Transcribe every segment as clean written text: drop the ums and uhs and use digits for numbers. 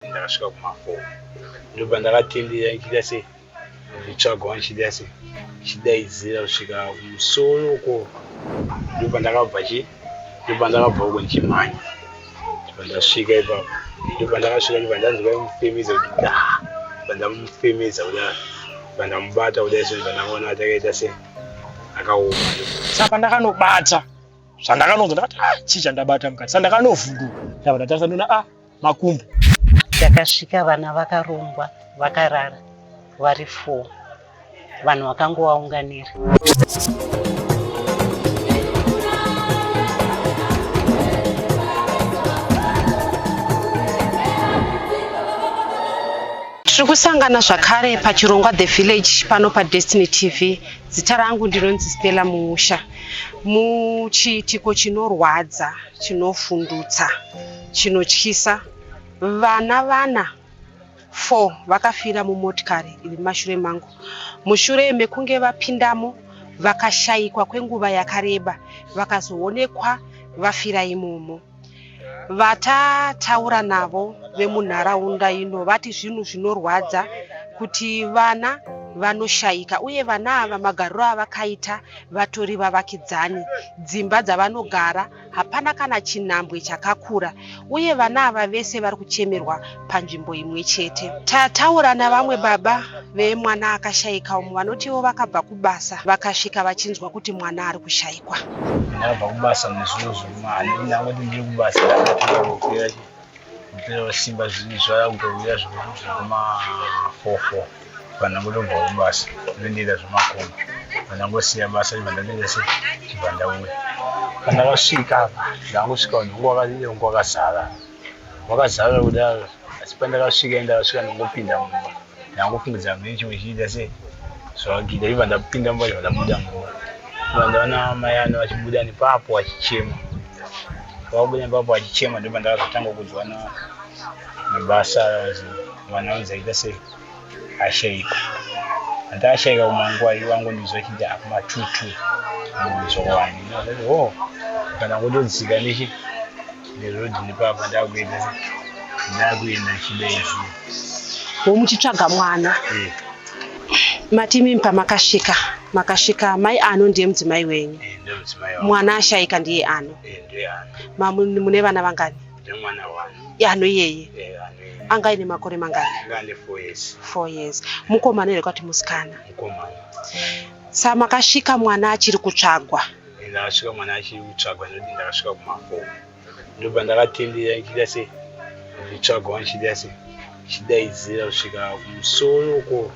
Ndakasvika kuma4 ndobva ndakatenderera ndichiita sei ndichitsvagawo ndichiita sei ndichidaidzira kusvika kumusoro uko ndobva ndakabva chi ndobva ndakabva uko ndichimhanya ndobva ndasvika ipapo ndobva ndakasvika ndobva ndanzwa mufemedza kuti da ndobva ndamufemedza kudaro ndobva ndamubata kudai so ndobva ndakaona kuti akaita sei akaoma. Saka ndakanobata zvandakanonzwa ndakati ah chii chandabata mukati saka ndakanovhunduka ndabva ndatarisa ndoona ah makumbo. Ndakasvika vana vakarongwa vakarara vari 4 vanhu vakangovaunganira. Tiri kusangana zvakare pachirongwa The Village pano paDestiny TV. Zita rangu ndinonzi Stella Muusha. Muchiitiko chinorwadza, chinovhundutsa, chinotyisa, vana vana 4 vakafira mumotikari iri mumashure mangu mushure mekunge vapindamo vakashaikwa kwenguva yakareba vakazoonekwa vafira imomo. Vatataura navo vemunharaunda ino vati zvinhu zvinorwadza kuti vana vanoshaika uye vana ava magariro avakaita vatori vavakidzani. Dzimba dzavanogara hapana kana chinhambwe chakakura uye vana ava vese vari kuchemerwa panzvimbo imwe chete. Tataura navamwe baba vemwana akashaika umu vanotiwo vakabva kubasa vakasvika vachinzwa kuti mwana ari kushaikwa. Ndakabva kubasa nezuro zvuma handiti ndangoti ndiri kubasa ndakatanga kupera kupera simba zvara kutouya zvekuma 44 pandangotobva kubasa ndondiita zvemakombi pandangosiya basa ndibva ndatoita se chibva ndauya pandakasvika apa ndangosvika vanhu vangu vakadii vangu vakazara wakazara kudaro asi pandakasvika ndakasvika ndangopinda mumba ndangofungidzira mune chimwe chiita se zvavagida ibva ndapinda mumba ibva ndabuda mumba ibva ndaona mai ano vachibuda nepapo vachichema vabuda nepapo vachichema ndobva ndakazotanga kudzwa nebasa mwana wanzi aita sei ashaika ati ashaika kumanguva iwo angondinzwa achiti akumatutu angondinzwa kuvanhu ndati ho oh, kana kundodzika nechi neroad nepapa ndakuenda ndakuenda chida izvi wo muchitsvaga mwana eh. mati imimi pamakasvika makasvika mai ano ndiye mudzimai wenyu eh, mwana ashaika ndiye ano eh, mune vana vangani Ndemwana wani. Ano iyeye. Eh, ano iyeye. Anga aine makore mangani? Anga ane 4 years. 4 years. Mukomana here kwati musikana? Mukomana. Sa makasvika mwana achiri kutsvagwa? Eh, ndakasvika mwana achiri kutsvagwa nekuti ndakasvika kuma 4. Ndobva ndakatendera ndichiita sei? Ndichitsvagwa ndichiita sei? Ndichidaidzira kusvika kumusoro uko.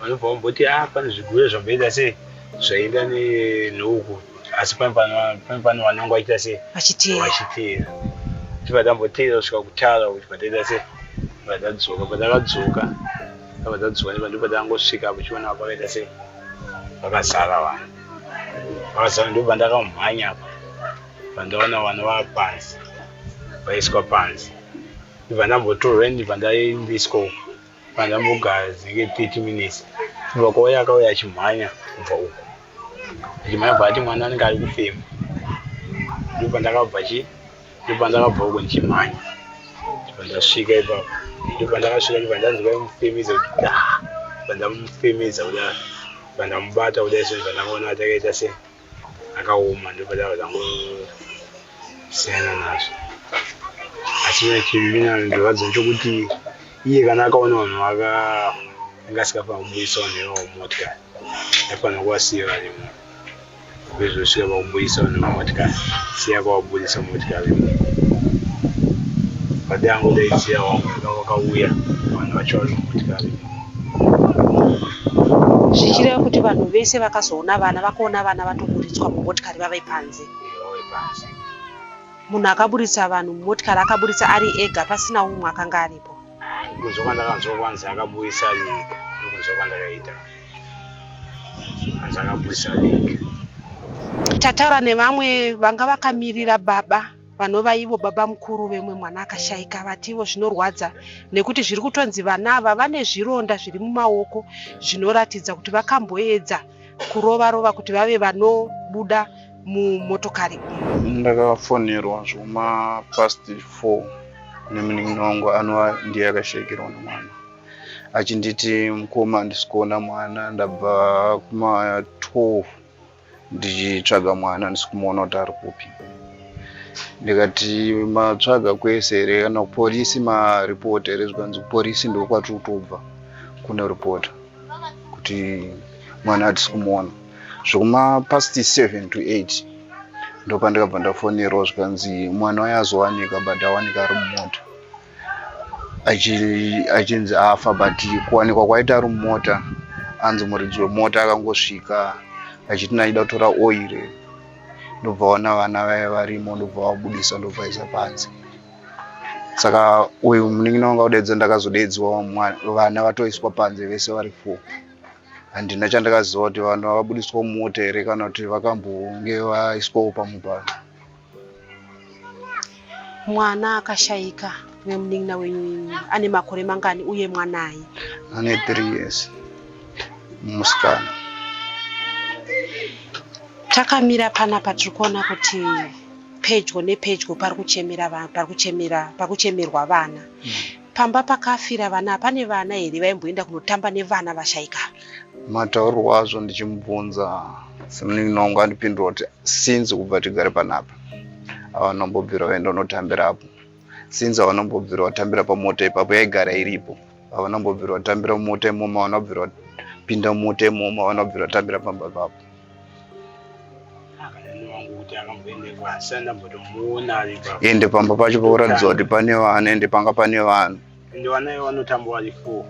Vanobva vamboti ah pane zvigure zvamboita sei? Zvaenda nenhouku. asi pane pane vanenge vachiita sei vachiteera vachiteera tibva tamboteera kusvika kutara kuti pataita sei tibva tadzoka patakadzoka tabva tadzoka ndipo ndipo tangosvika apo chiona pakaita sei pakazara vanhu pakazara ndobva ndakamhanya apa pandaona vana vapanzi vaiswa panzi ndibva ndambotorwa ndibva ndaendeswa uko Pandambogara dzinenge 30 minutes kubva kwauya akauya achimhanya kubva uko achimhanya bva ati mwana anenge ari kufema ndopandakabva chi ndopandakabva uko ndichimhanya ndibva ndasvika ipapo ndopandakasvika ndibva ndanzwa mufemedza kuti da ndibva ndamufemedza kudaro ndibva ndamubata kudai so ndibva ndakaona kuti akaita sei akaoma ndobva tangosiyana nazvo asi chimina ndirwadza chokuti iye kana akaona vanhu vaka anga asikafanira kubudisa vanhu ivavo mumotikari aifanira kuvasiya varimo vezosvika pakubudisa vanhu mumotikari siya kwavabudisa mumotikari Vadi angodaidzira wangu vakauya vanhu vacho vari mumotikari. Zvichireva kuti vanhu vese vakazoona vana vakaona vana vatoburitswa mumotikari vave panze. Vave panze. Munhu akaburitsa vanhu mumotikari akaburitsa ari ega pasina umwe akanga aripo. Kunzwa kwandakanzwa kwanzi akaburitsa ari ega ndokunzwa kwandakaita. Anzi akaburitsa ari ega. Tataura nevamwe vanga vakamirira baba vanova ivo babamukuru vemumwe mwana akashaika vati ivo zvinorwadza nekuti zviri kutonzi vana ava vane zvironda zviri mumaoko zvinoratidza kuti vakamboedza kurova rova kuti vave vanobuda mumotokari umu. Ndakafonerwa zvekuma past 4. Nemunin'ina wangu anova ndiye akashaikirwa nemwana achinditi mukoma handisi kuona mwana ndabva kuma 12 ndichitsvaga mwana handisi kumuona kuti ari kupi. Ndikati matsvaga kwese here kana kuporisi maripota here zvikanzi kuporisi ndokwatiri kutobva kunoripota kuti mwana hatisi kumuona. Zvekuma past 7 to 8 ndopandakabva ndafonerwa zvikanzi mwana waye azowanika but awanika ari mumota achinzi afa but kuwanikwa kwaita ari mumota anzi muridzi wemota akangosvika achiti ndaida kutora oil ndobva wana vana vaya varimo ndobva vabudisa ndobva vaisa panze saka uyu munin'ina wanga udeedza ndakazodeedziwa vana vatoiswa panze vese vari four handina chandakaziva kuti vanhu vabudiswa mumota here kana kuti vakambonge vaiswawo pamwe pano. Mwana akashaika wemunin'ina wenyu imi ane makore mangani uye mwanai? Ane 3 years musikana. Takamira panapa tiri kuona kuti pedyo nepedyo pari kuchemera pari kuchemera pari kuchemerwa vana. Pamba pakafira vana pane vana here vaimboenda kunotamba nevana vashaika? Mataurirwo azvo ndichimubvunza semunin'ina wangu andipindura kuti since kubva tigare panapa havana kumbobvira vaenda kunotambirapo since havana kumbobvira vatambira pamota ipapo yaigara iripo havana kumbobvira vatambira mumota imomo havana kubvira vapinda mumota imomo havana kubvira vatambira pamba ipapo. Ende pamba pacho pakuratidza kuti pane vana ende panga pane vanhu. Ende vana ivo vanotamba vari four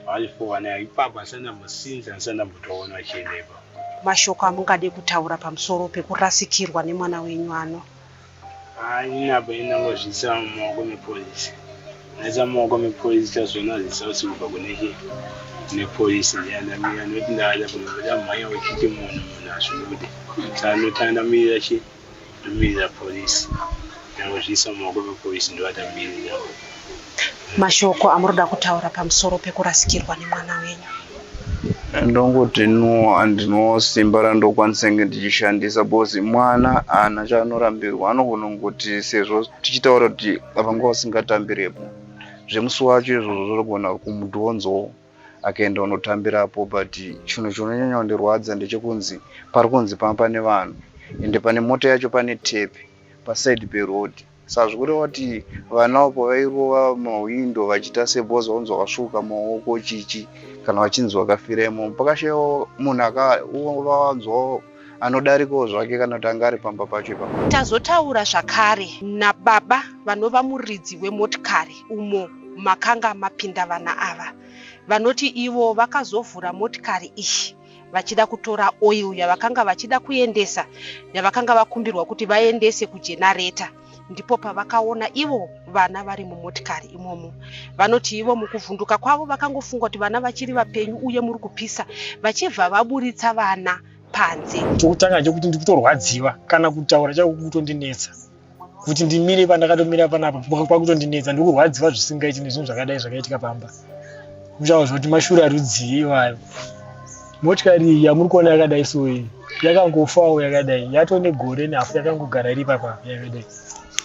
vari four vana ipapo asati ndambosinza asati ndambotoona vachienda ipapo. Mashoko amungade kutaura pamusoro pekurasikirwa nemwana wenyu ano? Haa inini apa ini ndangozviisa mumaoko mepolice. Ndaisa mumaoko mepolice tazoona results kubva kune chii kune police ndiye ndamira nekuti ndakada kunobuda mhanya uchiti munhu munhu hazvibude. Saka ndotanga ndamirira chii ndomirira police. Ndangozviisa mumaoko mepolice ndovatamirira. Mashoko amurikuda kutaura pamusoro pekurasikirwa nemwana wenyu? Ndongoti no handino simba randokwanisa kunge ndichishandisa because mwana haana chaanorambirwa anogona kungoti sezvo tichitaura kuti vanga vasingatambirepo zvemusi wacho izvozvo zvinogona kumudhonzawo akaenda kunotambirapo but chinhu chinonyanya kundirwadza ndechekunzi pari kunzi panga pane vanhu ende pane mota yacho pane tape paside peroad Saka zvikureva kuti vana avo pavairova mahwindo vachiita sebhozi vaunzi vakasvuuka maoko chichi kana vachinzi vakafira imomo pakashaiwa munhu akavanzwawo anodarikawo zvake kana kuti anga ari pamba pacho ipapo. Tazotaura zvakare nababa vanova muridzi wemotikari umo makanga mapinda vana ava. Vanoti ivo vakazovhura motikari iyi vachida kutora oil yavakanga vachida kuendesa yavakanga vakumbirwa kuti vaendese kujenareta ndipo pavakaona ivo vana vari mumotikari imomo. Vanoti ivo mukuvhunduka kwavo vakangofunga kuti vana vachiri vapenyu uye muri kupisa vachibva vaburitsa vana panze. Chokutanga chekuti ndikutorwadziwa kana kutaura chako kutondinetsa kuti ndimire pandakatomira panapa kwakutondinetsa ndikurwadziwa zvisingaiti nezvinhu zvakadai zvakaitika pamba muchawa zvoti mashura rudzii iwayo motikari iyi yamuri kuona yakadai so iyi yakangofawo yakadai yatone gore nehafu yakangogara iri papa yakadai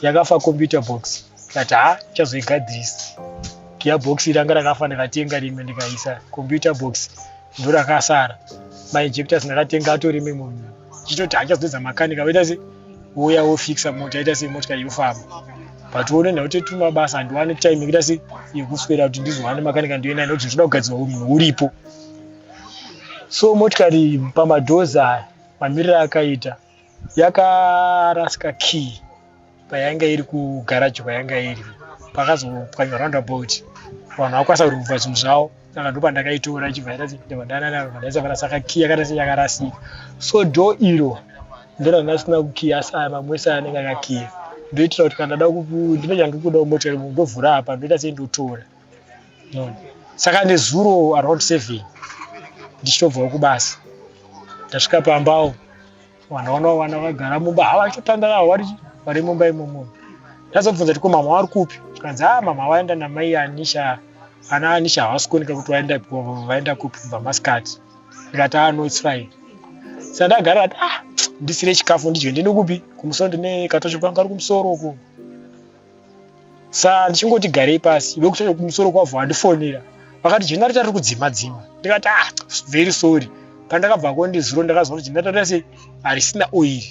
yakafa computer box kati ha chazoigadzirisa gear box ranga rakafa ndikatenga rimwe ndikaisa computer box ndorakasara mainjectors ndakatenga atori memunhu chitoti hachazoedza makanika voita se wouya wofixa mota ita sei motikari yofamba but one nekuti tumabasa handiwane time yekuita se yekuswera kuti ndizowane makanika ndoenda nekuti ndinoda kugadzirwa munhu uripo so motikari pamadhozi aya mamiriro akaita yakarasika key payanga iri kugaraji kwayanga iri pakazopwanywa roundabout vanhu vakwanisa kurumva zvinhu zvavo saka ndopandakaitora ichibva yatandandaisavara saka key yakaita se yakarasika so do iro ndorandasina kukiya asi aya mamwe ese anenge akakiya ndoitira kuti kana ndada ndinenge kuda motikari ndovhura apa ndoita sei ndotora saka nezuro around seven ndichitobvawo kubasa ndasvika pambawo Vanhu vanowana vagara mumba havachotandara vari vari mumba imomo. Ndazobvunza kuti ko mama vari kupi? Zvikanzi ah mama vaenda namai Anisha. Ana Anisha havasi kuoneka kuti vaenda vaenda kupi kubva masikati. Ndikati ah no it's fine. Saka ndagara ndati ah ndisire chikafu ndidye ndine kupi? Kumusoro ndine katocho kangu kari kumusoro uko. Sa ndichingoti garei pasi, vekuchacho kumusoro kwavo vandifonera vakati generator riri kudzima dzima. Ndikati ah, very sorry. Pandakabva ndizuro ndakazwa kuti generator rese harisina oil,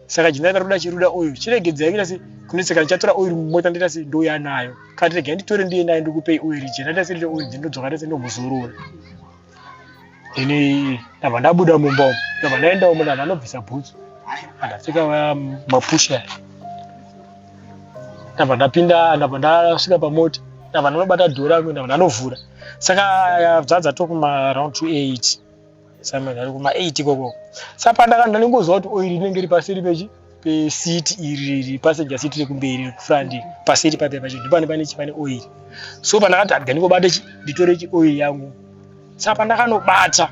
saka generator roda chiruda oil. Chiregedzai kuita se kunetseka, ndichatora oil mumota ndoita se ndouya nayo. Kati regai nditore ndiye nayo, ndikupei oil, generator sirite oil, ndinodzoka ndese ndomuzorora. Ini ndabva ndabuda mumba umu, ndabva ndaenda umu, ndabva ndobvisa bhutsu, ndapfeka mapusha, ndabva ndapinda, ndabva ndasvika pamota, ndabva ndanobata dhoo rangu, ndabva ndanovhura. Saka dzadza to kuma round to 8, saka kuma 8 ikoko. Saka pandaka ndandingozwa kuti oil inenge iri paseri pechi peseat iri riri passenger seat rekumberi front, paseri pape pacho ndipane pane chi pane oil. So pandakati adga ndingobata chi nditore chi oil yangu. Saka pandakanobata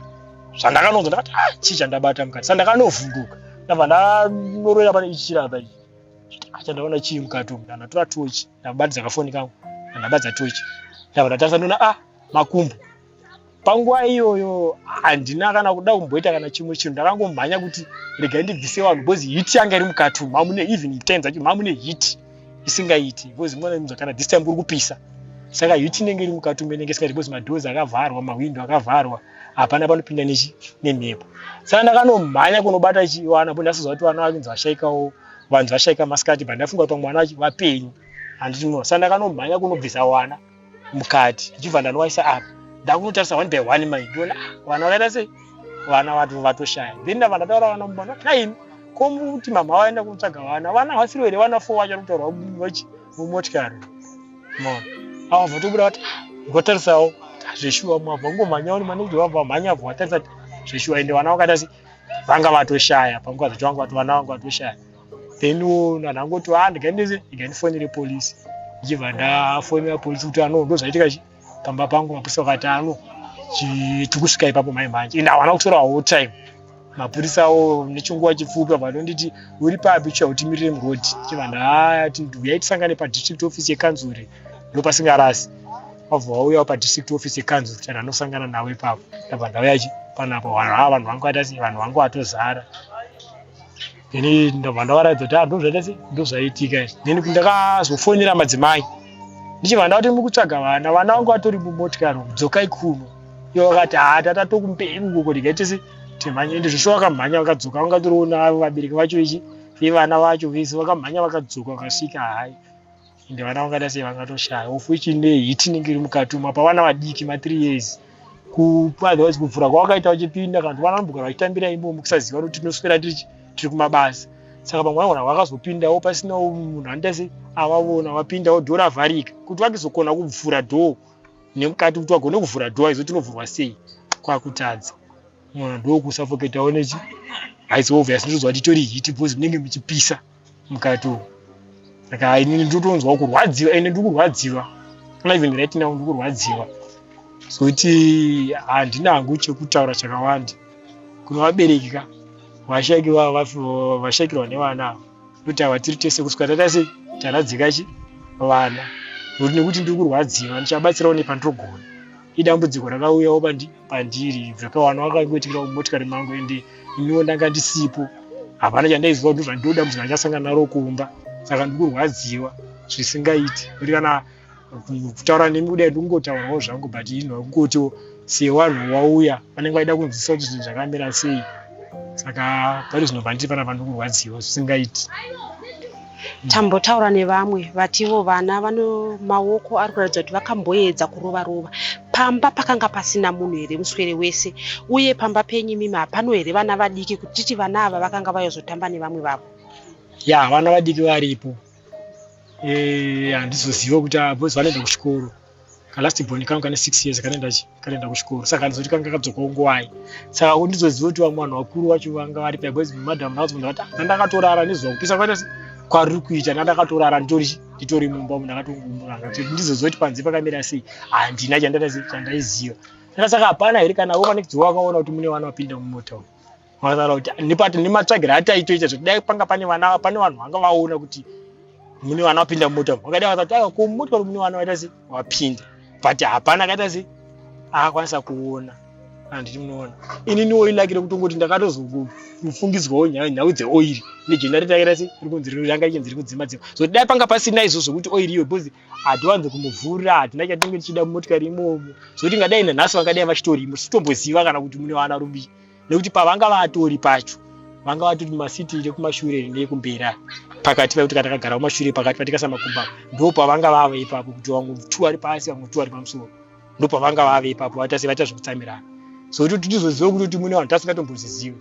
zvandakanonzwa, ndakati ah, chii chandabata mukati? Saka ndakanovhunduka, ndabva ndanorora pane ichi chirapa ichi, chandaona chii mukati umu? Ndandatora tochi, ndabatidza kafoni kangu, ndabatidza tochi, ndabva ndatarisa, ndoona ah, makumbo. Panguva iyoyo handina kana kuda kumboita kana chimwe chinhu, ndakangomhanya kuti regai ndibvise vanhu, because heat yanga iri mukati umu, mamune even time dzacho mamune heat isingaiti, because mwana kana this time kuri kupisa, saka heat inenge iri mukati umu inenge isingaiti, because madoors akavharwa, mahwindo akavharwa, hapana panopinda nechi nemhepo. Saka ndakanomhanya kunobata chiwana bo ndasiziva kuti vana vakinzi vashaikawo, vanhu vashaika masikati, but ndafunga kuti pamwe vana vapenyu, handiti no. Saka ndakanomhanya kunobvisa wana mukati, ndichibva ndanowaisa apa, ndakunotarisa one by one mai, ndiona ah, vana vakaita sei, vana vatu vatoshaya. Then ndabva ndataura vana mubana naimi komuti mama vaenda kutsvaga vana, vana havasiri here vana four vacho kutaurwa vachi mumotikari mona ava vatobuda vati ngotarisawo zveshuwa, mwabva ngomhanyawo nemanekuti vabva vamhanya bva vatarisa zveshuwa, ende vana vakaita sei, vanga vatoshaya panguva dzacho, vanga vati vana vanga vatoshaya. Then ndangoti ah, ndikaendese ndikandifonere polisi, ndichibva ndafonera polisi kuti ano ndozvaitika chi pamba pangu. Mapurisa vakati ano tikusvika ipapo mai manje, ende havana kutora whole time mapurisa awo, nechinguva chipfupi vanonditi uri papi, chiya utimirire murodhi. Chibva ndati uyai tisangane padistrict office yekanzuri, ndopasingarasi. Vabva vauyawo padistrict office yekanzuri, chandanosangana navo ipapo. Ndabva ndauya chi panapa, vanhu ava, vanhu vangu vaita sei, vanhu vangu vatozara. Then ndabva ndavaratidza kuti ah, ndozvaita sei, ndozvaitika izvi. Then ndakazofonera madzimai, ndichibva ndati muri kutsvaga vana, vana vangu vatori mumotikari, dzokai kuno. Ivo vakati ha, tatatokumberi ukoko, ndikaite sei, timhanye. Ende zveshuwa vakamhanya vakadzoka, vangatoriona vabereki vacho ichi vevana vacho vese vakamhanya vakadzoka, vakasvika hai, ende vana vangaita sei, vangatoshaya, of which neheat inenge iri mukati umu apa, vana vadiki ma3 years, otherwise kuvhura kwavakaita vachipinda, kana kuti vana vanombogara vachitambira imomo, kusaziva kuti tinoswera tiri kumabasa. Saka pamwe vanogona vakazopindawo pasinawo munhu anoita sei avavona vapindawo, dhoo ravharika, kuti vakizokona kuvhura dhoo nemukati, kuti vagone kuvhura dhoo aizo tinovhurwa sei, kwakutadza. Mwana ndokusafoketawo nechi haisi obvious, ndinoziva kuti itori heat because munenge muchipisa mukati umu. Saka inini ndotonzwa kurwadziwa, ende ndiri kurwadziwa kana even right now ndiri kurwadziwa, sokuti handina hangu chekutaura chakawanda kuna vabereki ka vashaikirwa nevana ava, kuti ava tiri tese kusvika taita sei taradzika chi vana, nekuti ndiri kurwadziwa, ndichabatsirawo nepandinogona. Idambudziko rakauyawo pandiri zvakawana vakangoitikira mumotikari mangu, ende iniwo ndanga ndisipo, hapana chandaiziva kuti ndozvandiro dambudziko rachasangana naro kumba. Saka ndikurwadziwa zvisingaiti, kuti kana kutaura nemi kudai ndikungotaurawo zvangu, but ino kungotiwo sevanhu wauya vanenge vaida kunzwisisa kuti zvinhu zvakamira sei. Saka pari zvino pandiri panapa ndikurwadziwa zvisingaiti. Tambotaura nevamwe vativo vana vano maoko ari kuratidza kuti vakamboedza kurova rova. Pamba pakanga pasina munhu here muswere wese? Uye pamba penyu imimi hapano here vana vadiki kuti titi vana ava vakanga vayozotamba nevamwe vavo? Ya, vana vadiki varipo. Handizoziva kuti boys vanoenda kuchikoro. Kalast born kangu kane 6 years, kanoenda chi kanoenda kuchikoro, saka handizoti kanga kadzokawo nguwai. Saka kundizoziva kuti vamwe vanhu vakuru vacho vanga vari paya, because madam vakazobvunza vati ah, ndandakatorara nezuva kupisa kwaita se kwariri kuita, ndandakatorara nditori mumba umu, ndakatongumura. Ndizoziva kuti panze pakamira sei, handina chandaiziva. Saka hapana here kana vo pane wakaona kuti mune vana vapinda mumota umu? Vakataura kuti ndipati nematsvagiro ataitoita zvekuti dai panga pane vana, pane vanhu vanga vaona kuti mune vana vapinda mumota umu, vakadai vakati aiwa, ko mumota mune vana vaita sei vapinda, but hapana akaita sei akakwanisa kuona. Handiti munoona inini oil ake rekutongoti ndakatozofungidzwawo nhau dzeoiri negenerator yake rasi iri kunzi ranga richinzi riri kudzima dzima. So dai panga pasina izvozvo kuti oiri iyo because hatiwanze kumuvhura, hatina chatinenge tichida mumotikari imomo. Zvokuti ngadai nanhasi vangadai vachitorimo, tichitomboziva kana kuti mune vana rubi. Nekuti pavanga vatori pacho vanga vatori masiti rekumashure nekumberi pakati pakuti katakagara kumashure pakati patikasa makumba ndo pavanga vava ipapo kuti vamwe two vari pasi vamwe two vari pamusoro ndopavanga vave ipapo vaita sevaita zvekutsamirana so kuti tizoziva kuti mune vanhu tasingatombozizivi.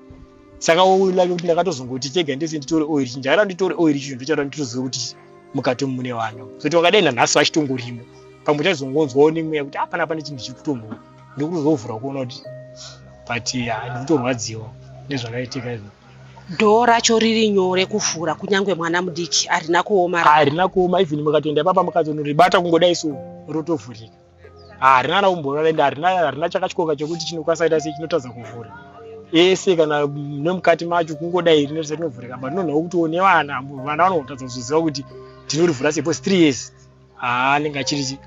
Saka like kuti ndakatozongoti chega ndese nditore oil chinhu chakada nditore oil chinhu ndochada nditoziva kuti mukati mune vanhu. So kuti vakadai nanhasi vachitongorimo pamwe taizongonzwawo nemweya kuti hapana pane chinhu chiri kutombo ndikuzovhura kuona kuti but ndikutorwadziwa nezvakaitika izvo. Dhoo racho riri nyore kuvhura kunyange mwana mudiki harina kuoma. Harina kuoma even mukatoenda ipapa mukatonoribata kungodai so rotovhurika. Harina kana kumborora ende harina harina chakatyoka chekuti chinokwanisa kuita sei chinotadza kuvhura. Ese kana nemukati macho kungodai rinoita rinovhurika but nonhau kuti nevana vana vanotadza kuzoziva kuti tinorivhura sei because 3 years anenge achiri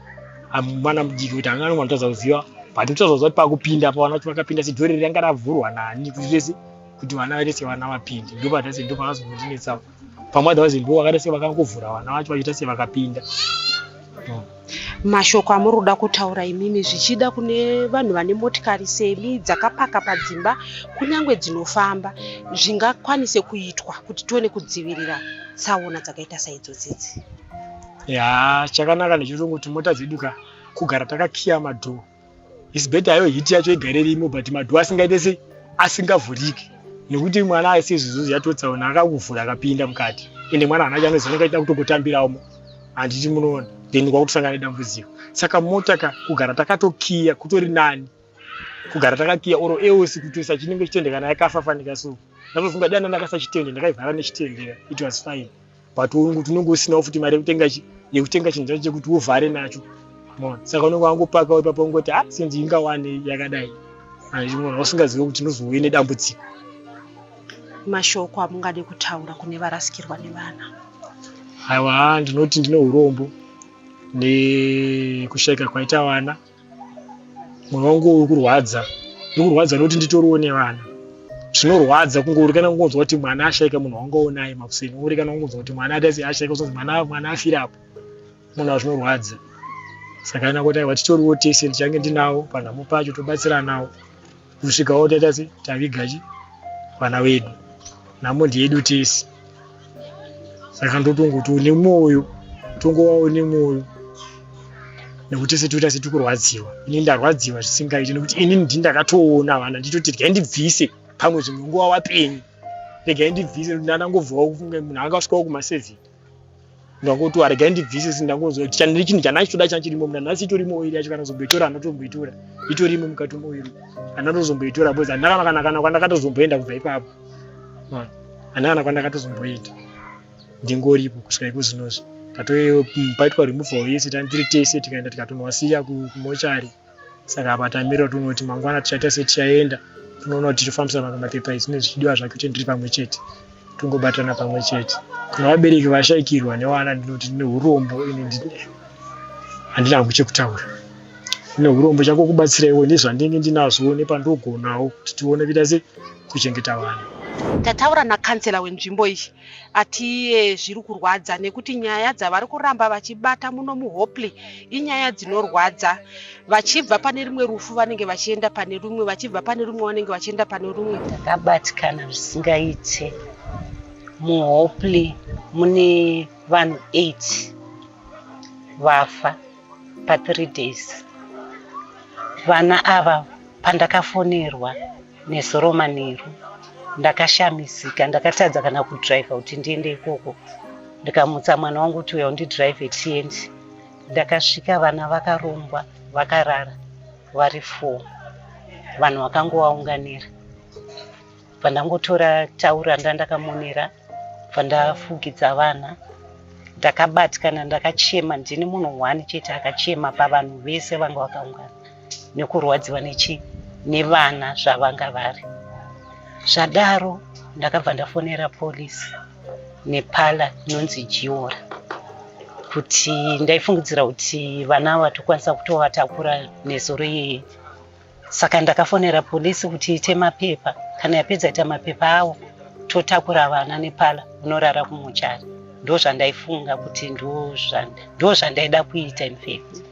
mwana mudiki kuti anga anotadza kuziva but totadza kuziva kuti pakupinda pavana vacho vakapinda sei dhori ranga ravhurwa nani kuti rese kuti vana vaite sevana vapinde ndopatase ndopakazongondinetsawo pamwe otherwise ndo vakaita se vakangovhura vana vacho vachiita se vakapinda. Mashoko amuri kuda kutaura imimi zvichida kune vanhu vane motikari semi dzakapaka padzimba kunyange dzinofamba zvingakwanise kuitwa kuti tione kudzivirira tsaona dzakaita saidzodzidzi? Ya, chakanaka ndechekungoti mota dzedu ka kugara takakiya madhoo. It's better hayo hiti yacho igare irimo but madhoo asingaite sei asingavhuriki nekuti mwana aise izvozvo yatotsaona akakuvhura akapinda mukati ende mwana haana chaanoziva anenge achida kutongotambiramo handiti munoona then kwakutosangana nedambudziko. Saka mota ka kugara takatokiya kutori nani kugara takakiya oro else kutoisa chinenge chitende kana yakafafanika so ndatofunga dai ndandakasa chitende ndakaivhara nechitende it was fine but unenge usinawo futi mari yekutenga chi yekutenga chinhu chacho chekuti uvhare nacho mona saka unenge wangopaka ipapo ungoti ah sinzi ingawane yakadai handiti usingazive kuti unozouye nedambudziko. Mashoko amungade kutaura kune varasikirwa nevana? Aiwa, ndinoti ndine urombo nekushaika kwaita vana. Mwoyo wangu uri kurwadza, uri kurwadza nekuti nditoriwo nevana. Zvinorwadza kungourikana kungonzwa kuti mwana ashaika munhu wanga unaye makuseni, wourikana kungonzwa kuti mwana atasi ashaika, usonzi mwana mwana afirapo, munhu azvinorwadza. Saka ina kuti aiwa titoriwo tese ndichange ndinawo panhamo pacho tobatsiranawo kusvikawo taita se taviga chi vana vedu. Nhamo ndeyedu tese. Saka ndotongoti une mwoyo, tongovawo nemwoyo nekuti tese toita setikurwadziwa. Ini ndarwadziwa zvisingaiti nekuti ini ndini ndakatoona vana ndichitoti regai ndibvise pamwe zvimwe nguva wapenyu, regai ndibvise nekuti ndandangobvawo kunge munhu anga asvikawo kuma7 ndangoti regai ndibvise si ndangonzwa kuti chandiri chinhu chandaitoda chanchirimo muna nhasi itorimo oiri yacho kana kuzomboitora handatotomboitora itorimo mukati moiri handatotomboitora because handina kana kana kana kwandakatozomboenda kubva ipapo handina kana kwandakatozomboenda ndingoripo kusvika iko zvinozvi tatopaitwa removal yese tandiri tese tikaenda tikatonowasiya kumochari saka apa tamirira tonoti mangwana tichaita setichaenda tinoona kuti tichifambisa mamwe mapepa izvi nezvichidiwa zvake kuti ndiri pamwe chete tongobatana pamwe chete kuna vabereki vashaikirwa nevana ndinoti ndine urombo ini handina hangu chekutaura ndine urombo chako kubatsiraiwo nezvandinge ndinazvo nepandogonawo kuti tione kuita se kuchengeta vana. Tataura nakansela wenzvimbo iyi ati iye zviri kurwadza nekuti nyaya dzavari kuramba vachibata muno muHopley inyaya dzinorwadza. Vachibva pane rimwe rufu vanenge vachienda pane rumwe, vachibva pane rumwe vanenge vachienda pane rumwe. Takabatikana zvisingaite. MuHopley mune vanhu 8 vafa pa3 days. Vana ava pandakafonerwa nezuro manheru ndakashamisika, ndakatadza kana kudhiraivha kuti ndiende ikoko. Ndikamutsa mwana wangu kuti uya undidhiraivhe tiende. Ndakasvika vana vakarongwa vakarara vari 4 vanhu vakangovaunganira. Bva ndangotora taura ndandakamonera bva ndafugidza vana. Ndakabatikana ndakachema, ndini munhu one chete akachema pavanhu vese vanga vakaungana nekurwadziwa nechi nevana zvavanga vari. Zvadaro ndakabva ndafonera polisi nepala inonzi Jiora kuti ndaifungidzira kuti vana ava tokwanisa kutovatakura nezuro iyeye. Saka ndakafonera polisi kuti iite mapepa, kana yapedza ita mapepa awo totakura vana nepala unorara kumochari. Ndozvandaifunga kuti ndozvandaida kuita in fact.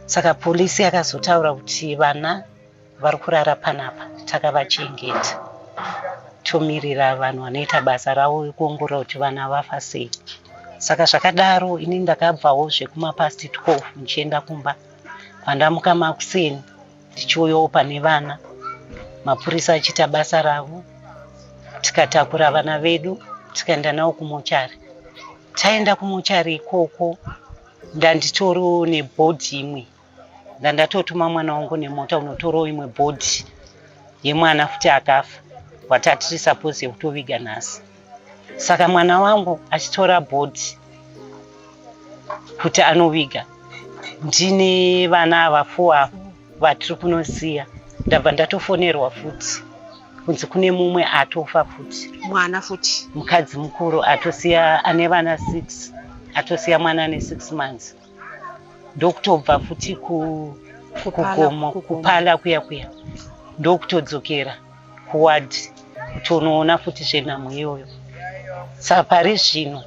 Saka polisi yakazotaura kuti vana vari kurara panapa takavachengeta tomirira vanhu vanoita basa ravo rekuongorora kuti vana vafa sei. Saka zvakadaro ini ndakabvawo zvekumapast 12 ndichienda kumba. Pandamuka makuseni ndichiuyawo pane vana, mapurisa achiita basa ravo, tikatakura vana vedu tikaenda navo kumochari. Taenda kumochari ikoko ndanditoriwo nebhodhi imwe, ndandatotuma mwana wangu nemota unotorawo imwe bhodhi yemwana futi akafa watatiri suppose yekutoviga nhasi. Saka mwana wangu achitora bhodhi kuti anoviga, ndine vana ava 4 ava vatiri kunosiya, ndabva ndatofonerwa futi kunzi kune mumwe atofa futi, mwana futi, mukadzi mukuru atosiya ane vana 6, atosiya mwana ane 6 months, ndokutobva futi kugomo kupala kuya kuya, ndokutodzokera kuwadhi kutonoona futi zvenhamo iyoyo. Saka pari zvino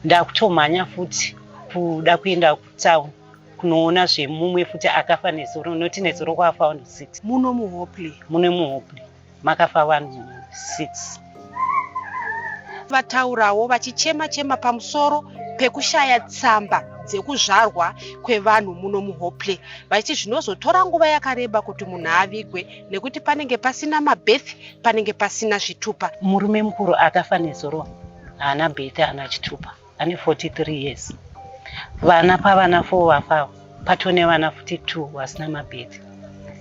ndakutomhanya futi kuda kuenda kutown kunoona zvemumwe futi akafa nezuro, noti nezuro kwafa vanhu 6. Muno muHopley? Muno muHopley makafa vanhu 6. Vataurawo vachichema chema pamusoro pekushaya tsamba dzekuzvarwa kwevanhu muno muHopley, vachiti zvinozotora nguva yakareba kuti munhu avigwe nekuti panenge pasina mabirth, panenge pasina zvitupa. Murume mukuru akafa nezuro haana birth, haana chitupa, ane 43 years. Vana pavana 4 vafa patone vana futi 2 vasina mabirth.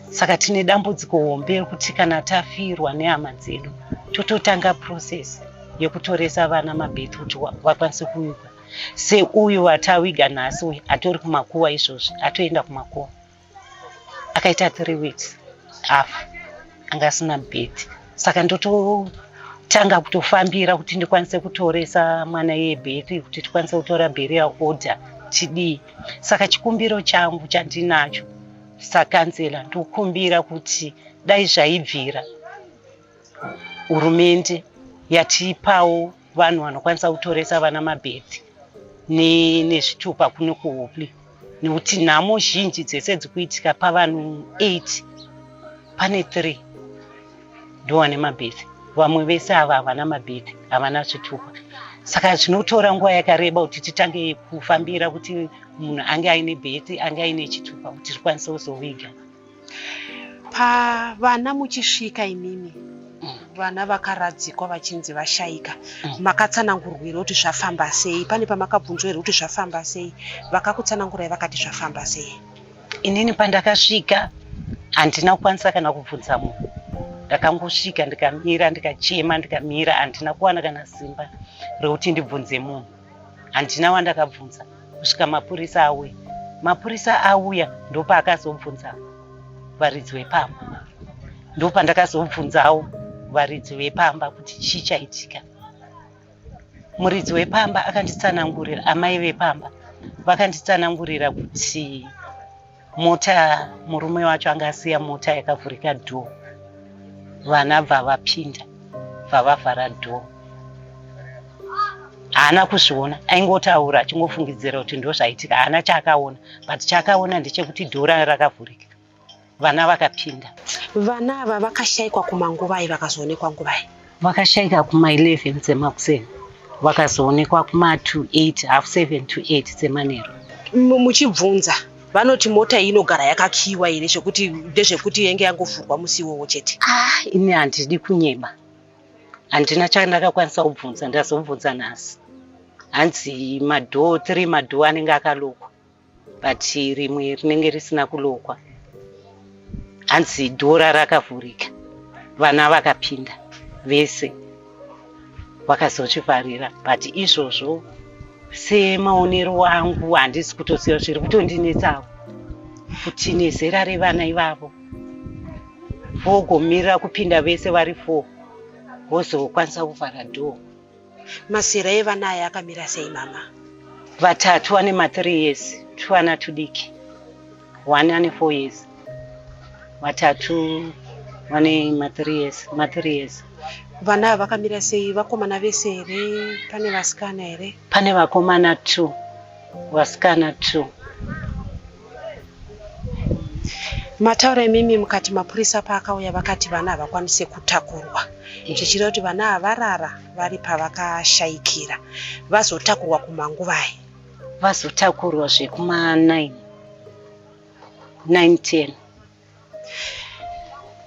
Saka tine dambudziko hombe rekuti kana tafirwa nehama dzedu tototanga process yekutoresa vana mabirth kuti vakwanise kuvigwa. Seuyu watawiga nhasi uyu atori kumakuwa izvozvi, atoenda kumakuwa. Akaita 3 weeks afa, anga asina birth. Saka ndototanga kutofambira kuti ndikwanise kutoresa mwana iye birth, kuti tikwanise kutora burial order tidii. Saka chikumbiro changu chandinacho sakanzela, ndokumbira kuti dai zvaibvira hurumende yatipawo vanhu vanokwanisa kutoresa vana mabirth nezvitupa kuno kuHopley, nekuti nhamo zhinji dzese dzikuitika pavanhu 8 pane 3 ndo vane mabirth, vamwe vese ava havana mabirth, havana zvitupa. Saka zvinotora nguva yakareba kuti titange kufambira kuti munhu ange aine birth, ange aine chitupa kuti tikwanise kuzoviga. Pavana muchisvika imimi, vana vakaradzikwa vachinzi vashayika, makatsanangurwa kuti zvafamba sei? Pane pamakabvunzwa here kuti zvafamba sei? Vakakutsanangurai vakati zvafamba sei? Inini pandakasvika handina kukwanisa kana kubvunza munhu. Ndakangosvika ndikamira, ndikachema, ndikamira, handina kuwana kana simba rekuti ndibvunze munhu. Handina wandakabvunza kusvika mapurisa auya. Mapurisa auya ndopaakazobvunza varidzi vepamba, ndopandakazobvunzawo varidzi vepamba kuti chii chaitika. Muridzi wepamba akanditsanangurira, amai vepamba vakanditsanangurira kuti mota, murume wacho anga asiya mota yakavhurika door, vana bva vapinda, bva vavhara door. Haana kuzviona, aingotaura achingofungidzira kuti ndo zvaitika, haana chaakaona, but chaakaona ndechekuti door ranga rakavhurika, vana vakapinda. Vana ava vakashayikwa kumanguvai, vakazoonekwa nguvai? Vakashayika kuma11 dzemakuseni, vakazoonekwa kuma2 8, half 7 to 8 dzemanheru. Muchibvunza vanoti mota iyi inogara yakakiyiwa here, zvekuti ndezvekuti yenge yangovhurwa musi iwowo chete? Ah, ini handidi kunyeba, handina chandakakwanisa kubvunza, ndazobvunza nhasi. Hanzi madoor 3, madoor anenge akalokwa, but rimwe rinenge risina kulokwa. Hanzi door rakavhurika, vana vakapinda vese, vakazochivharira. But izvozvo semaonero angu handisi kutoziva, zviri kutondinetsawo kuti nezera revana ivavo vogomirira kupinda vese vari 4 vozokwanisa kuvhara door. Mazera evana aya akamira sei, mama? Vatatu vane ma3 years, tuvana tudiki, one ane 4 years. Vatatu vane ma3 years, ma3 years. Vana ava vakamira sei? Vakomana vese here? Pane vasikana here? Pane vakomana 2, vasikana 2. Mataura imimi mukati mapurisa paakauya vakati vana havakwanise kutakurwa, zvichireva kuti vana ava varara vari pavakashayikira. Vazotakurwa kumanguvai? Vazotakurwa zvekuma 9, 9 10.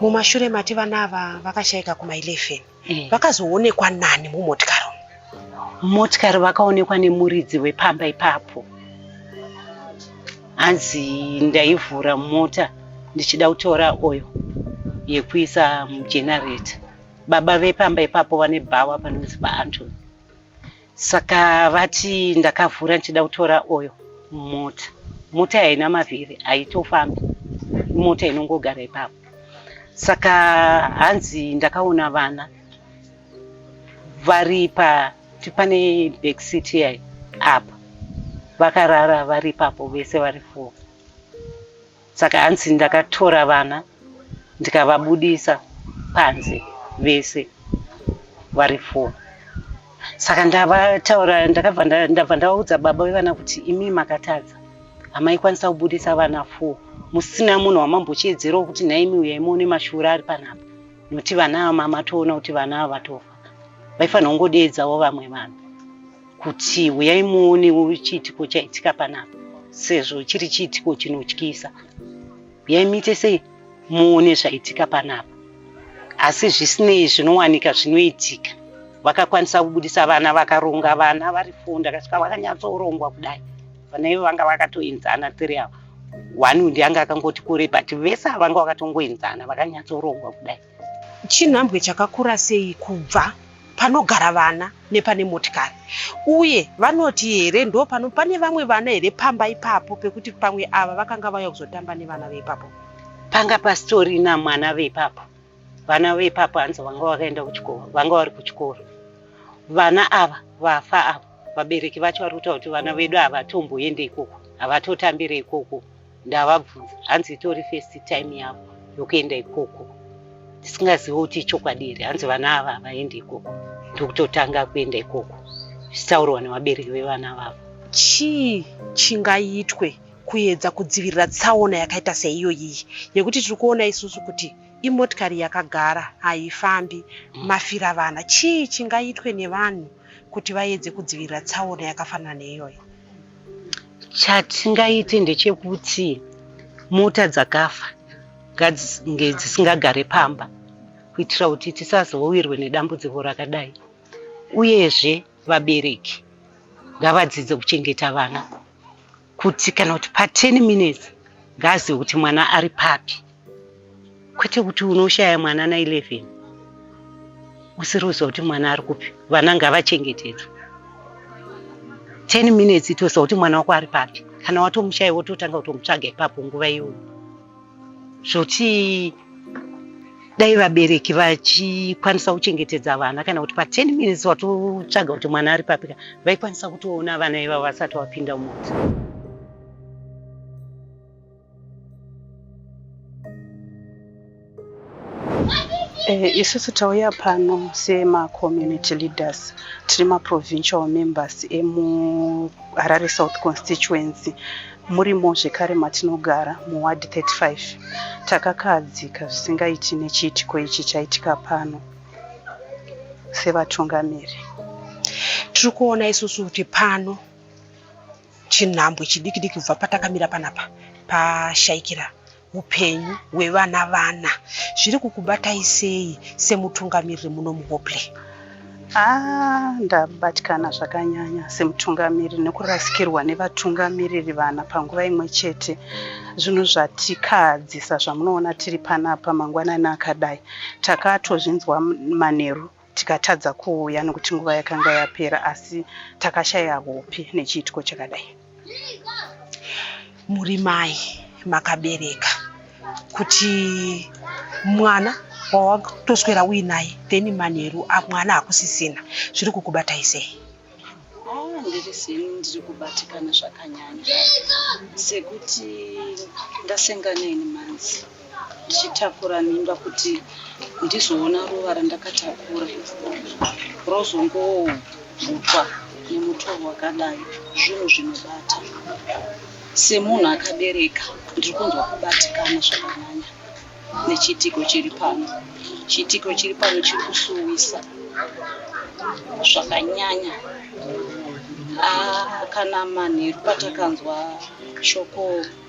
Mumashure mati vana ava vakashayika kuma 11. Eh. Vakazoonekwa nani mumotikari umu? Motikari vakaonekwa nemuridzi wepamba ipapo. Hanzi ndaivhura mota ndichida kutora oil yekuisa mugenerator. Baba vepamba ipapo vane bhawa panonzi paAntony. Saka vati ndakavhura ndichida kutora oil mumota. Mota haina mavhiri, haitofambi. Mota inongogara ipapo. Saka hanzi ndakaona vana vari pa pane back seat iya apa vakarara vari ipapo vese vari 4. Saka hanzi ndakatora vana ndikavabudisa panze vese vari 4. Saka ndavataura, ndakabva ndabva ndavaudza baba vevana kuti imi makatadza, hamaikwanisa kubudisa vana 4 musina munhu wamambochiedzerawo kuti nhaimi uyai muone mashura ari panapa, nokuti vana ava mamatoona kuti vana ava vatofa. Vaifanira kungodeedzawo vamwe vanhu kuti uyai muonewo chiitiko chaitika panapa, sezvo chiri chiitiko chinotyisa. Uyai muite sei muone zvaitika panapa. Asi zvisinei zvinowanika zvinoitika. Vakakwanisa kubudisa vana, vakaronga vana vari 4, ndakasvika vakanyatsorongwa kudai. Vana ivo vanga vakatoenzana 3 ava. 1 ndiye akangoti kure, but vese ava vanga vakatongoenzana, vakanyatsorongwa kudai. Chinhambwe chakakura sei kubva panogara vana nepane motikari? Uye vanoti here ndo pano pane vamwe vana here pamba ipapo pekuti pamwe ava vakanga vauya kuzotamba nevana veipapo? Panga pasitorina mwana veipapo. Vana veipapo hanzi vanga vakaenda kuchikoro, vanga vari kuchikoro. Vana ava vafa ava, vabereki vacho vari kutaura kuti vana vedu havatomboende ikoko, havatotambire ikoko. Ndavabvunza, hanzi itori first time yavo yokuenda ikoko, tisingazivi kuti ichokwadi here. Hanzi vana ava havaendi ikoko, ndokutotanga kuenda ikoko, zvichitaurwa nevabereki vevana vavo. Chii chingaitwe kuedza kudzivirira tsaona yakaita seiyoyi, yekuti tiri kuona isusu kuti imotikari yakagara haifambi, mafira vana? Chii chingaitwe nevanhu kuti vaedze kudzivirira tsaona yakafanana neiyoyo? Chatingaite ndechekuti mota dzakafa ngadzinge dzisingagare pamba, kuitira kuti tisazowirwe nedambudziko rakadai. Uyezve vabereki ngavadzidze kuchengeta vana, kuti kana kuti pa 10 minutes ngaazive kuti mwana ari papi, kwete kuti unoshaya mwana na 11 usiri kuziva kuti mwana ari kupi. Vana ngavachengetedzwe. 10 minutes itoziva kuti mwana wako ari papi. Kana watomushaya wototanga kutomutsvaga ipapo nguva iyoyo. Zvoti dai vabereki vachikwanisa kuchengetedza vana, kana kuti pa 10 minutes watotsvaga kuti mwana ari papi, vaikwanisa kutoona vana ivavo vasati vapinda mumota. Isusu tauya pano sema-community leaders, tiri ma-provincial members emuHarare South constituency, murimo zvekare matinogara muward 35. Takakahadzika zvisingaiti nechiitiko ichi chaitika pano sevatungamiri. Tiri kuona isusu kuti pano chinhambwe chidiki diki kubva patakamira panapa pashayikira upenyu hwevana vana. Zviri kukubatai sei semutungamiriri muno muHopley? Ndabatikana zvakanyanya semutungamiriri nekurasikirwa nevatungamiriri vana panguva imwe chete. Zvinhu zvatikahadzisa zvamunoona tiri panapa mangwanani akadai. Takatozvinzwa manheru tikatadza kuuya nekuti nguva yakanga yapera, asi takashaya hope nechiitiko chakadai. Muri mai makabereka, kuti mwana wawatoswera uinaye, then manheru mwana hakusisina, zviri kukubatai sei? Ndiri seni ndiri kubatikana zvakanyanya, sekuti ndasenga 9 months. Ndichitakura mimba kuti ndizoona ruva randakatakura rozongobvutwa nemutoo wakadai zvinhu zvinobata. Semunhu akabereka ndiri kunzwa kubatikana zvakanyanya nechiitiko chiri pano. Chiitiko chiri pano chiri kusuwisa zvakanyanya. Ah, kana manheru patakanzwa shoko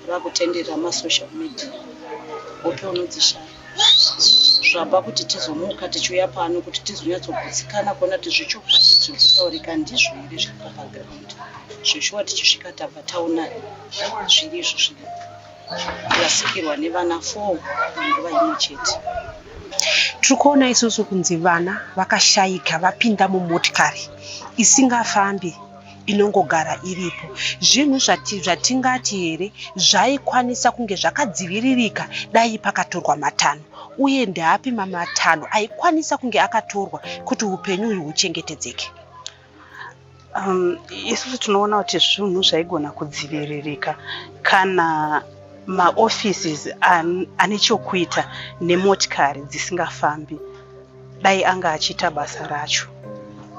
rakutenderera masocial media hope unodzishaya zvapa kuti tizomuka tichiuya pano kuti tizonyatsogutsikana kuona kuti zvechokwadi zviri kutaurika ndizvo here zviripo paground zveshuwa tichisvika tabva taona zviri izvo zviri kurasikirwa nevana four munguva imwe chete. Tiri kuona isusu kunzi vana vakashaika vapinda mumotikari isingafambi inongogara iripo. Zvinhu zvatingati here zvaikwanisa kunge zvakadziviririka dai pakatorwa matanho uye ndeapi matanho aikwanisa kunge akatorwa kuti upenyu uyu huchengetedzeke? Isusu tinoona kuti zvinhu zvaigona kudziviririka kana maoffices ane chokuita nemotikari dzisingafambi dai anga achiita basa racho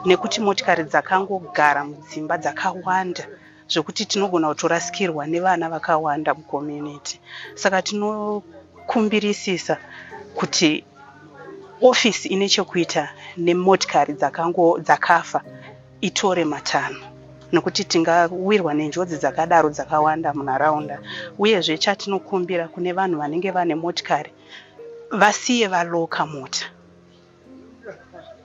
nekuti motikari dzakangogara mudzimba dzakawanda zvekuti tinogona kutorasikirwa nevana vakawanda mucommunity. Saka tinokumbirisisa kuti ofisi ine chekuita nemotikari dzakafa itore matanho nekuti tingawirwa nenjodzi dzakadaro dzakawanda munharaunda. Uyezve chatinokumbira kune vanhu vanenge vane motikari vasiye valoka mota.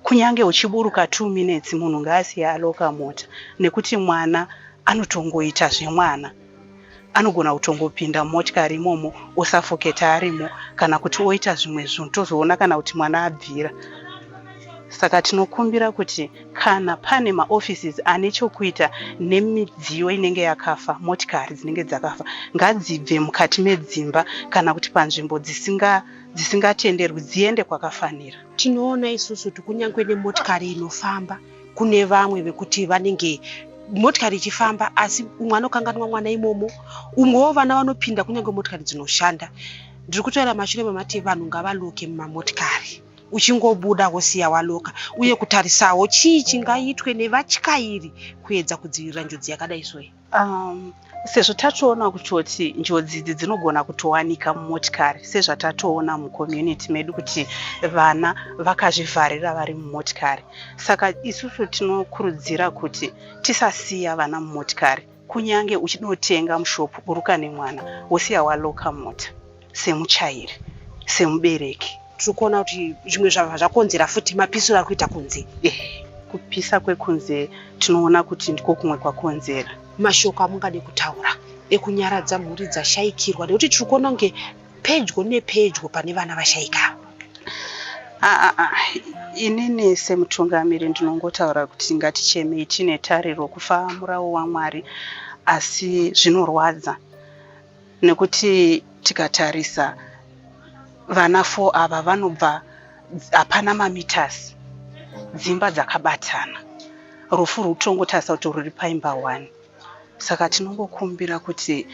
Kunyange uchiburuka 2 minutes munhu ngaasiye aloka mota nekuti mwana anotongoita zvemwana. Anogona kutongopinda mumotikari imomo osafoketa arimo kana kuti oita zvimwe zvinhu tozoona kana kuti mwana abvira. Saka tinokumbira kuti kana pane maoffices ane chokuita nemidziyo inenge yakafa, motikari dzinenge dzakafa, ngadzibve mukati medzimba kana kuti panzvimbo dzisinga dzisingatenderwi dziende kwakafanira. Tinoona isusu kuti kunyange nemotikari inofamba kune vamwe vekuti vanenge motikari ichifamba asi umwe anokanganwa mwana imomo, umwewo vana vanopinda kunyange motikari dzinoshanda. Ndiri kutaura mashure mamati vanhu ngavaloke mumamotikari uchingobuda wosiya waloka uye kutarisawo chii chingaitwe nevatyairi kuedza kudzivirira njodzi yakadai soyi. Sezvo tatoona kutoti njodzi idzi dzinogona kutowanika mumotikari sezvatatoona mucommunity medu kuti vana vakazvivharira vari mumotikari. Saka isusu tinokurudzira kuti tisasiya vana mumotikari kunyange uchinotenga mushop buruka nemwana wosiya waloka mota semuchairi semubereki. Tiri kuona kuti zvimwe zvabva zvakonzera futi mapisiro ari kuita kunze. Kupisa kwekunze tinoona kuti ndiko kumwe kwakonzera. Mashoko amungade kutaura ekunyaradza mhuri dzashaikirwa nekuti tiri kuona kunge pedyo nepedyo pane vana vashaika ava. Inini semutungamiri ndinongotaura kuti ngatichemei tine tariro kufa murawo waMwari asi zvinorwadza nekuti tikatarisa vana 4 ava vanobva hapana mameters dzimba dzakabatana rufu rwutongotarisa kuti rwuri paimba 1. Saka tinongokumbira kuti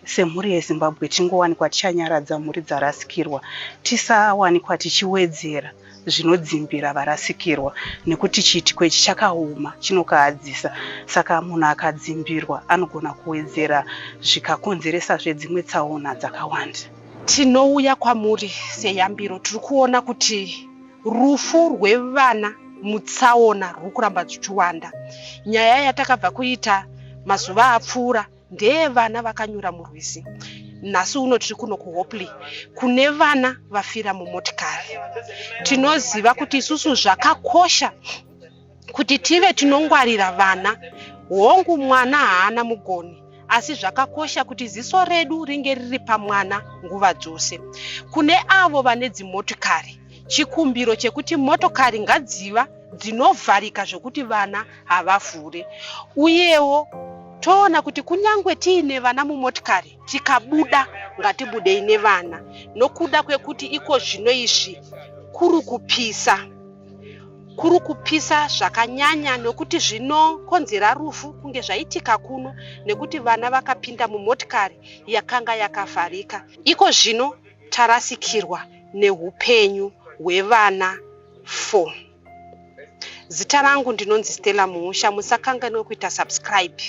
semhuri yeZimbabwe tingowanikwa tichanyaradza mhuri dzarasikirwa tisawanikwa tichiwedzera zvinodzimbira varasikirwa nekuti chiitiko ichi chakaoma chinokahadzisa. Saka munhu akadzimbirwa anogona kuwedzera zvikakonzeresazve dzimwe tsaona dzakawanda. Tinouya kwamuri seyambiro tiri kuona kuti rufu rwevana mutsaona rwuri kuramba ruchiwanda. Nyaya yatakabva kuita mazuva apfuura ndeyevana vakanyura murwizi. Nhasi uno tiri kuno kuHopley kune vana vafira mumotikari. Tinoziva kuti isusu zvakakosha kuti tive tinongwarira vana. Hongu mwana haana mugoni asi zvakakosha kuti ziso redu ringe riri pamwana nguva dzose. Kune avo vane dzimotikari, chikumbiro chekuti motokari ngadziva dzinovharika zvokuti vana havavhure. Uyewo toona kuti kunyange tiine vana mumotikari tikabuda ngatibudei nevana nokuda kwekuti iko zvino izvi kuri kupisa. Kuri kupisa zvakanyanya nokuti zvinokonzera rufu kunge zvaitika kuno nekuti vana vakapinda mumotikari yakanga yakavharika. Iko zvino Tarasikirwa neupenyu hwevana 4. Zita rangu ndinonzi Stella Muusha. Musakanganwe kuita subscribe.